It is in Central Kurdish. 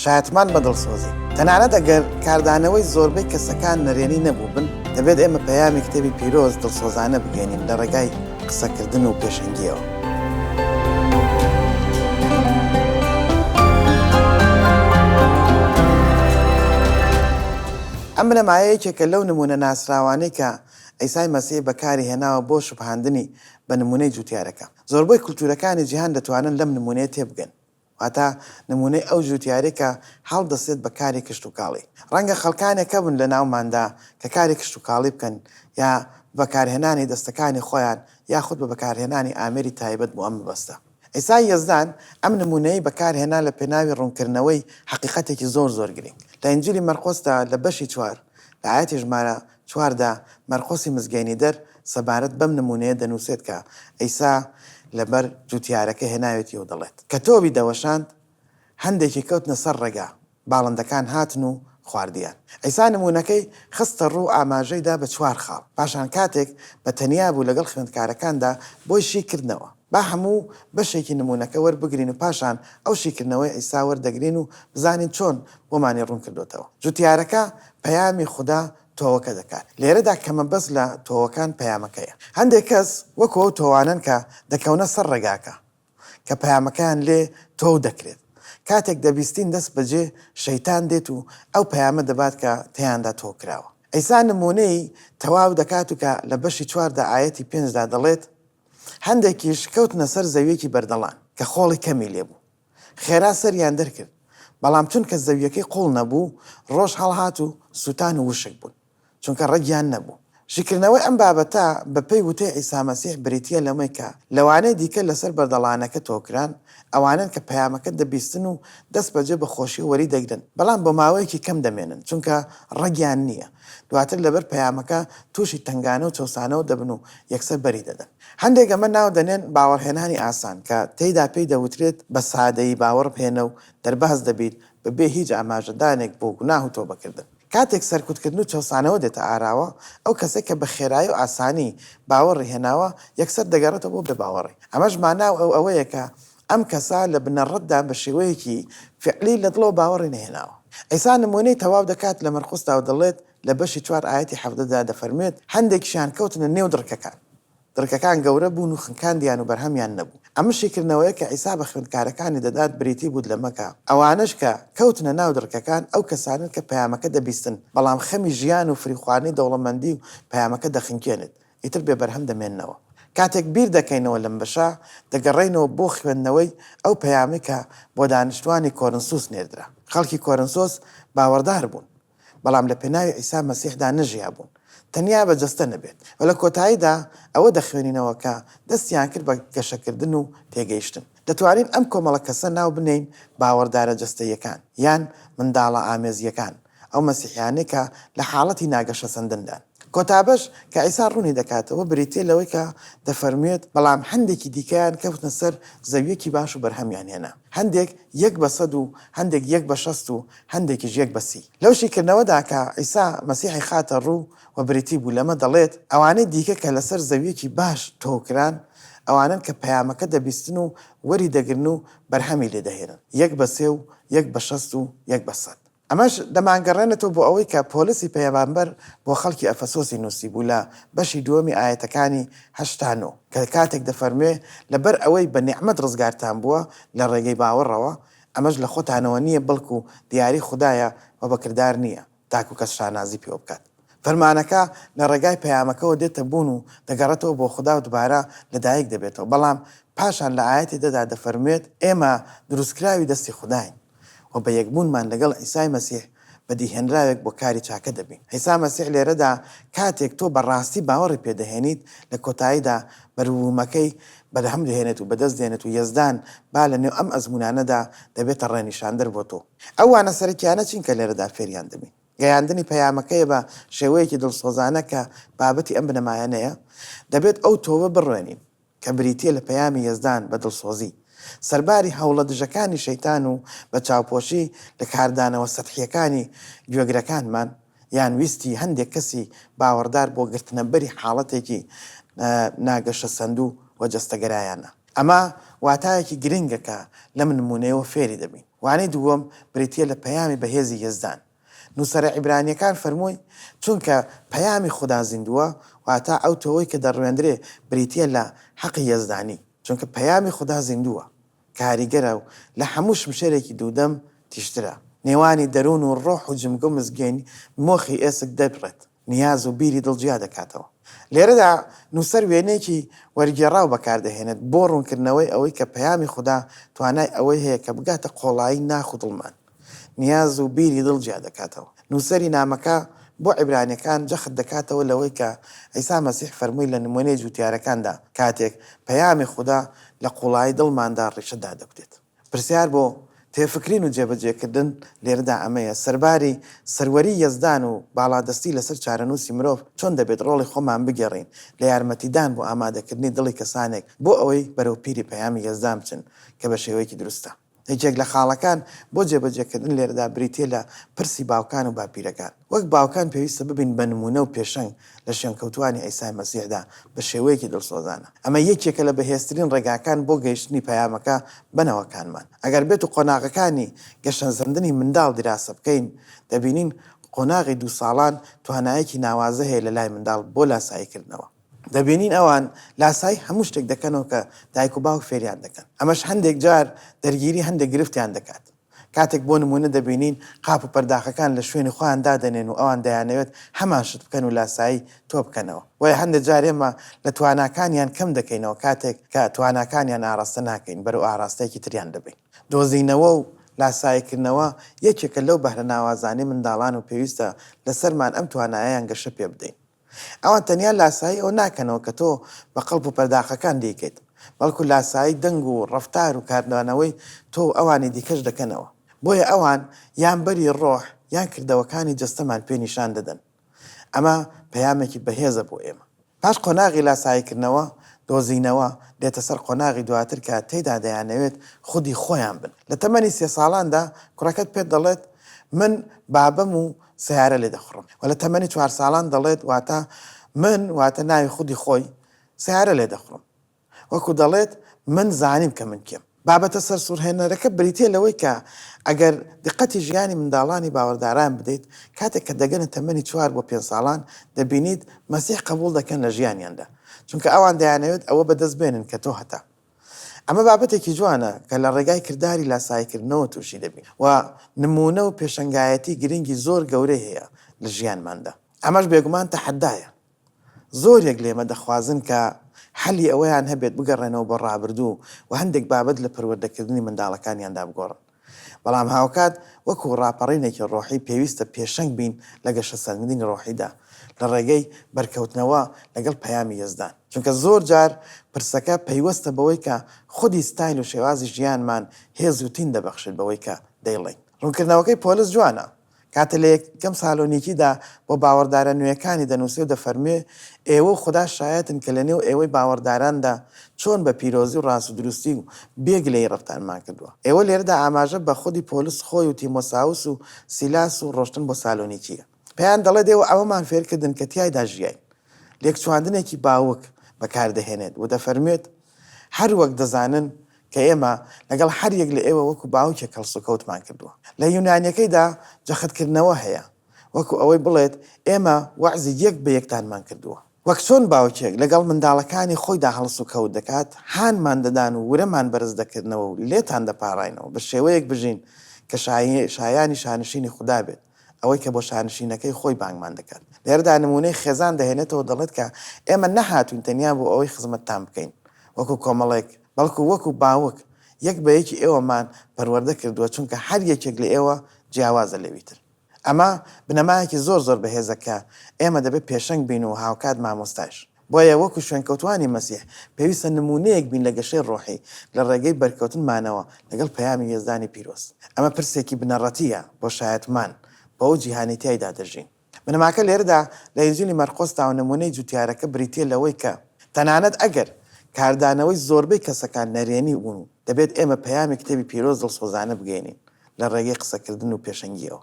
شایەتمان بە دڵسۆزی. تەنانەت ئەگەر کاردانەوەی زۆربەی کەسەکان نەرێنی نەبووبن، دەبێت ئێمە پەیامی کتێبی پیرۆز دڵسۆزانە بگەیەنین لە ڕێگای قسەکردن و پێشەنگییەوە. ئەم بنەمایە یەکێکە لەو نموونە ناسراوانەی کە عیسای مەسیح بەکاری هێناوە بۆ شوبهاندنی بە نموونەی جووتیارەکە. زۆربەی کولتوورەکانی جیهان دەتوانن لەم نموونەیە تێبگەن. واتە نموونەی ئەو جووتیارەی کە هەڵدەستێت بە کاری کشتوکاڵی. ڕەنگە خەڵکانێک هەبن لە ناوماندا کە کاری کشتوکاڵی بکەن یا بە بەکارهێنانی دەستەکانی خۆیان یاخود بە بەکارهێنانی ئامێری تایبەت بۆ ئەم مەبەستە. عیسای یەزدان ئەم نموونەیەی بەکارهێنا لە پێناوی ڕوونکردنەوەی حەقیقەتێکی زۆر زۆر گرینگ. لە ئینجیلی مەرقۆسدا لە بەشی چوار لە ئایەتی ژمارە چواردا مەرقۆسی مزگێنیدەر سەبارەت بەم نموونەیە دەنووسێت کە عیسا لەبەر جووتیارەکە هێناوێتی و دەڵێت، کە تۆوی دەوەشاند، هەندێکی کەوتنە سەر ڕێگا، باڵندەکان هاتن و خواردیان. عیسا نموونەکەی خستە ڕوو و ئاماژەی دا بە چوار خاڵ. پاشان کاتێک بە تەنیا بوو لەگەڵ خوێندکارەکاندا بۆی شی کردنەوە. با هەموو بەشێکی نموونەکە وەربگرین و پاشان ئەو شیکردنەوەی عیسا وەردەگرین و بزانین چۆن بۆمانی ڕوون کردۆتەوە. جوتیارەکە پەیامی خودا تۆوەکە دەکات. لێرەدا کە مەبەست لە تۆوەکان پەیامەکەیە. هەندێک کەس وەکو ئەو تۆوانەن کە دەکەونە سەر ڕێگاکە کە پەیامەکەیان لێ تۆو دەکرێت. کاتێک دەبیستین دەست بەجێ شەیتان دێت و ئەو پەیامە دەبات کە تێیاندا تۆو کراوە. عیسا نموونەی تەواو دەکات و کە لە بەشی چواردا ئایەتی پێنجدا دەڵێت، هەندێکیش کەوتنە سەر زەوییەکی بەردەڵان کە خۆڵی کەمی لێ بوو. خێرا سەریان دەرکرد، بەڵام چونکە زەوییەکەی قووڵ نەبوو، ڕۆژ هەڵهات و سووتان و وشک بوون، چونکە ڕەگیان نەبوو. شیکردنەوەی ئەم بابەتە بە پێی وتەی عیسا مەسیح بریتییە لەمەی کە لەوانەی دیکە لەسەر بەردەڵانەکە تۆکران، ئەوانەن کە پەیامەکە دەبیستن و دەستبەجێ بە خۆشییەوە وەریدەگرن، بەڵام بۆ ماوەیەکی کەم دەمێنن، چونکە ڕەگیان نییە. دواتر لەبەر پەیامەکە تووشی تەنگانە و چەوسانەوە دەبن و یەکسەر بەری دەدەن. هەندێک ئەمە ناو دەنێن باوەڕهێنانی ئاسان، کە تێیدا پێی دەوترێت بە سادەیی باوەڕ بهێنە و دەرباز دەبیت بەبێ هیچ ئاماژەدانێک بۆ گوناه و تۆبەکردن. کاتێک سەرکوتکردن و چەوسانەوە دێتە ئاراوە، ئەو کەسەی کە بە خێرایی و ئاسانی باوەڕی هێناوە، یەکسەر دەگەڕێتەوە بۆ بێباوەڕی. ئەمەش مانا ئەوەیە کە ئەم کەسە لە بنەڕەتدا بە شێوەیەکی فیعلی لە دڵەوە باوەڕی نەهێناوە. عیسا نموونەی تەواو دەکات لە مەرقوسدا و دەڵێت لە بەشی چوار ئایەتی 17 دا دەفەرموێت، هەندێکیشیان کەوتنە نێو دڕکەکان. دڕکەکان گەورە بوون و خنکاندیان و بەرهەمیان نەبوو. ئەم شیکردنەوەیە کە عیسا بە خوێندکارەکانی دەدات بریتی بوود لەمە کە ئەوانەش کە کەوتنە ناو دڕکەکان ئەو کەسانەن کە پەیامەکە دەبیستن بەڵام خەمی ژیان و فریوخواردنی دەوڵەمەندی و پەیامەکە دەخنکێنێت ئیتر بێ بەرهەم دەمێننەوە. کاتێک بیر دەکەینەوە لەم بەشە، دەگەڕێینەوە بۆ خوێندنەوەی ئەو پەیامەی کە بۆ دانیشتوانی کۆرنسوس نێردرا. خەڵکی کۆرنسۆس باوەڕدار بوون، بەڵام لە پێناوی عیسا مەسیحدا نەژیابوون، تەنیا بە جەستە نەبێت. و لە کۆتاییدا ئەوە دەخوێنینەوە کە دەستیان کرد بە گەشەکردن و تێگەیشتن. دەتوانین ئەم کۆمەڵە کەسە ناو بنێین باوەڕدارە جەستەییەکان، یان منداڵە ئامێزییەکان، ئەو مەسیحیانەی کە لە حاڵەتی ناگەشەسەندندان. کۆتا بەش کە عیسا ڕوونی دەکاتەوە بریتییە لەوەی کە دەفەرموێت، بەڵام هەندێکی دیکەیان کەوتنە سەر زەوییەکی باش و بەرهەمیان هێنا، هەندێک یەک بە سەد و هەندێک یەک بە 60 و هەندێکیش یەک بە 30. لەو شیکردنەوەدا کە عیسا مەسیحی خاتە ڕوو و بریتی بوو لەمە دەڵێت، ئەوانەی دیکە کە لەسەر زەوییەکی باش تۆوکران، ئەوانەن کە پەیامەکە دەبیستن و وەری دەگرن و بەرهەمی لێ دەهێنن، یەک بە سێ و یەک بە 60 و یەک بە سەد. ئەمەش دەمانگەڕێنێتەوە بۆ ئەوەی کە پۆلسی پێغەمبەر بۆ خەڵکی ئەفەسۆسی نووسیبوو لە بەشی دووەمی ئایەتەکانی هەشت تا نۆ، کە کاتێک دەفەرموێ، لەبەر ئەوەی بە نیعمەت ڕزگارتان بووە لە ڕێگەی باوەڕەوە، ئەمەش لە خۆتانەوە نییە بەڵکو دیاری خودایە و بە کردار نییە، تاکو کەس شانازی پێوە بکات. فەرمانەکە لە ڕێگای پەیامەکەوە دێتە بوون و دەگەڕێتەوە بۆ خودا و دوبارە لەدایک دەبێتەوە، بەڵام پاشان لە ئایەتی دە دا دەفەرموێت، ئێمە دروستکراوی دەستی خوداین. و بە یەکبوونمان لەگەڵ عیسای مەسیح بەدیهێنراوێک بۆ کاری چاکە دەبین. عیسا مەسیح لێرەدا کاتێک تۆ بە ڕاستی باوەڕی پێ دەهێنیت، لە کۆتاییدا بەروبوومەکەی بەرهەم دەهێنێت و بەدەست دێنێت و یەزدان با لە نێو ئەم ئەزموونانەدا دەبێتە ڕێنیشاندەر بۆ تۆ. ئەو وانە سەرەکییانە چین کە لێرەدا فێریان دەبین؟ گەیاندنی پەیامەکەیە بە شێوەیەکی دڵسۆزانە کە بابەتی ئەم بنەمایانەیە، دەبێت ئەو تۆوە بڕوێنین. کە بریتییە لە پەیامی یەزدان بە دڵسۆزی، سەرباری هەوڵە دژەکانی شەیتان و بە چاوپۆشی لە کاردانەوە سەتحییەکانی گوێگرەکانمان، یان ویستی هەندێک کەسی باوەڕدار بۆ گرتنەبەری حاڵەتێکی ناگەشەسەندوو و جەستەگەرایانە. ئەمە واتایەکی گرنگە کە لەم نموونەیەوە فێری دەبین. وانەی دووەم بریتییە لە پەیامی بەهێزی یەزدان. نووسەرە عیبرانییەکان فەرمووی، چونکە پەیامی خودا زیندووە، واتە ئەو تۆوەی کە دەڕوێندرێ بریتییە لە حەقی یەزدانی. چونکە پەیامی خودا زیندووە، کاریگەرە و لە هەموو شمشێرێکی دوودەم تیژترە. نێوانی دەروون و ڕۆح و جمگە و مزگێنی مۆخی ئێسک دەبڕێت. نیاز و بیری دڵ جیا دەکاتەوە. لێرەدا نووسەر وێنەیەکی وەرگێڕاو بەکاردەهێنێت بۆ ڕوونکردنەوەی ئەوەی کە پەیامی خودا توانای ئەوەی هەیە کە بگاتە قۆڵایی ناخ و دڵمان. نیاز و بیری دڵ جیا دەکاتەوە. نووسەری نامەکە بۆ عیبرانیەکان جەخت دەکاتەوە لەوەی کە عیسا مەسیح فەرمووی لە نموونەی جووتیارەکاندا کاتێک پەیامی خودا لە قووڵایی دڵماندا ڕیشە دادەکوتێت. پرسیار بۆ تێفکرین و جێبەجێکردن لێرەدا ئەمەیە، سەرباری سەروەریی یەزدان و باڵادەستی لەسەر چارەنووسی مرۆڤ، چۆن دەبێت ڕۆڵی خۆمان بگێڕین لە یارمەتیدان بۆ ئامادەکردنی دڵی کەسانێک بۆ ئەوەی بەرەو پیری پەیامی یەزدان بچن کە بە شێوەیەکی دروستە؟ یەکێک لە خاڵەکان بۆ جێبەجێکردن لێرەدا بریتییە لە پرسی باوکان و باپیرەکان. وەک باوکان پێویستە ببین بە نموونە و پێشەنگ لە شوێنکەوتووانی عیسای مەسیحدا بە شێوەیەکی دڵسۆزانە. ئەمە یەکێکە لە بەهێزترین ڕێگاکان بۆ گەیشتنی پەیامەکە بە نەوەکانمان. ئەگەر بێت و قۆناغەکانی گەشەسەندنی منداڵ دیراسە بکەین، دەبینین قۆناغی دوو ساڵان توانایەکی ناوازە هەیە لە لای منداڵ بۆ لاساییکردنەوە. دەبینین ئەوان لاسایی هەموو شتێک دەکەنەوە کە دایک و باوک فێریان دەکەن. ئەمەش هەندێک جار دەرگیری هەندێک گرفتیان دەکات. کاتێک بۆ نموونە دەبینین قاپ و پەرداخەکان لە شوێنی خۆیان دادەنێن و ئەوان دەیانەوێت هەمان شت بکەن و لاسایی تۆ بکەنەوە. بۆیە هەندێک جار ئێمە لە تواناکانیان کەم دەکەینەوە کاتێک کە تواناکانیان ئاراستە ناکەین بەرەو ئاراستەیەکی تریان دەبەین. دۆزینەوە و لاساییکردنەوە یەکێکە لەو بەهرە ناوازانەی منداڵان و پێویستە لەسەرمان ئەم توانایەیان گەشە پێ بدەین. ئەوان تەنیا لاسایی ئەوە ناکەنەوە کە تۆ بە قەڵپ و پەرداخەکان دەیکەیت، بەڵکو لاسایی دەنگ و ڕەفتار و کاردانەوەی تۆ و ئەوانی دیکەش دەکەنەوە. بۆیە ئەوان یان بەری ڕۆح یان کردەوەکانی جەستەمان پێ نیشان دەدەن. ئەمە پەیامێکی بەهێزە بۆ ئێمە. پاش قۆناغی لاساییکردنەوە، دۆزینەوە، دێتە سەر قۆناغی دواتر کە تێیدا دەیانەوێت خودی خۆیان بن. لە تەمەنی سێ ساڵاندا کوڕەکەت پێت دەڵێت من بابەم و سەیارە لێ دەخوڕم و لە تەمەنی چوار ساڵان دەڵێت واتە من واتە ناوی خودی خۆی سەیارە لێ دەخوڕم. وەکو دەڵێت من زانیم کە من کێم. بابەتە سەرسوڕهێنەرەکە بریتییە لەوەی کە ئەگەر دیقەتی ژیانی منداڵانی باوەڕداران بدەیت، کاتێک کە دەگەنە تەمەنی چوار بۆ پێنج ساڵان، دەبینیت مەسیح قبوڵ دەکەن لە ژیانیاندا، چونکە ئەوان دەیانەوێت ئەوە بەدەست بێنن کە تۆ هەتە. ئەمە بابەتێکی جوانە کە لە ڕێگای کرداری لاساییکردنەوە تووشی دەبین و نموونە و پێشەنگایەتی گرنگی زۆر گەورەی هەیە لە ژیانماندا. ئەمەش بێگومان تەحەدایە. زۆرێک لێمە دەخوازن کە حەلی ئەوەیان هەبێت بگەڕێنەوە بۆ ڕابردوو و هەندێک بابەت لە پەروەردەکردنی منداڵەکانیاندا بگۆڕن. بەڵام هاوکات وەکو ڕاپەڕینێکی ڕۆحی پێویستە پێشەنگ بین لە گەشەسەندنی ڕۆحیدا لە ڕێگەی بەرکەوتنەوە لەگەڵ پەیامی یەزدان. چونکە زۆر جار پرسەکە پەیوەستە بەوەی کە خودی ستایل و شێوازی ژیانمان هێز و تین دەبەخشێت بەوەی کە دەیڵێین. ڕوونکردنەوەکەی پۆلس جوانە. کاتێ لە یەکەم سالۆنیکیدا بۆ باوەڕدارە نوێیەکانی دەنووسێ و دەفەرموێ، ئێوە و خودا شایەتن کە لەنێو ئێوەی باوەڕداراندا چۆن بە پیرۆزی و ڕاستودروستی و بێ گلەیی ڕەفتارمان کردووە. ئێوە لێرەدا ئاماژە بە خودی پۆلس خۆی و تیمۆساوس و سیلاس و ڕۆشتن بۆ سالۆنیکییە. پێیان دەڵێت ئێوە ئەوەمان فێرکردن کە تیایدا ژیاین. لێکچواندنێکی باوک بەکاردەهێنێت و دەفەرموێت، هەر وەک دەزانن کە ئێمە لەگەڵ هەر یەک لە ئێوە وەکو باوکێک هەڵسوکەوتمان کردووە. لە یونانیەکەیدا جەختکردنەوە هەیە، وەکو ئەوەی بڵێت ئێمە وەعزی یەک بە یەکتانمان کردووە. وەک چۆن باوکێک لەگەڵ منداڵەکانی خۆیدا هەڵسوکەوت دەکات، هانمان دەدان و ورەمان بەرز دەکردنەوە و لێتان دەپاڕاینەوە بە شێوەیەک بژین کە شایانی شانشینی خودا بێت، ئەوەی کە بۆ شانشینەکەی خۆی بانگمان دەکات. لێرەدا نموونەی خێزان دەهێنێتەوە دەڵێت کە ئێمە نەهاتووین تەنیا بۆ ئەوەی خزمەتتان بکەین وەکو کۆمەڵێک، بەڵکو وەکو باوک یەک بە یەکی ئێوەمان پەروەردە کردووە، چونکە هەر یەکێک لە ئێوە جیاوازە لەوی تر. ئەمە بنەمایەکی زۆر زۆر بەهێزە کە ئێمە دەبێت پێشەنگ بین و هاوکات مامۆستایش. بۆیە وەکو شوێنکەوتوانی مەسیح پێویستە نموونەیەک بین لە گەشەی ڕۆحی لە ڕێگەی بەرکەوتنمانەوە لەگەڵ پەیامی یەزدانی پیرۆز. ئەمە پرسێکی بنەڕەتییە بۆ شایەتمان بەو جیهانەی تیایدا دەژین. بنەماکە لێرەدا لە ئینجیلی مەرقۆسدا و نموونەی جوتیارەکە بریتییە لەوەی کە تەنانەت ئەگەر کاردانەوەی زۆربەی کەسەکان نەرێنی بوون و دەبێت ئێمە پەیامی کتێبی پیرۆز دڵسۆزانە بگەیەنین لە ڕێگەی قسەکردن و پێشەنگییەوە.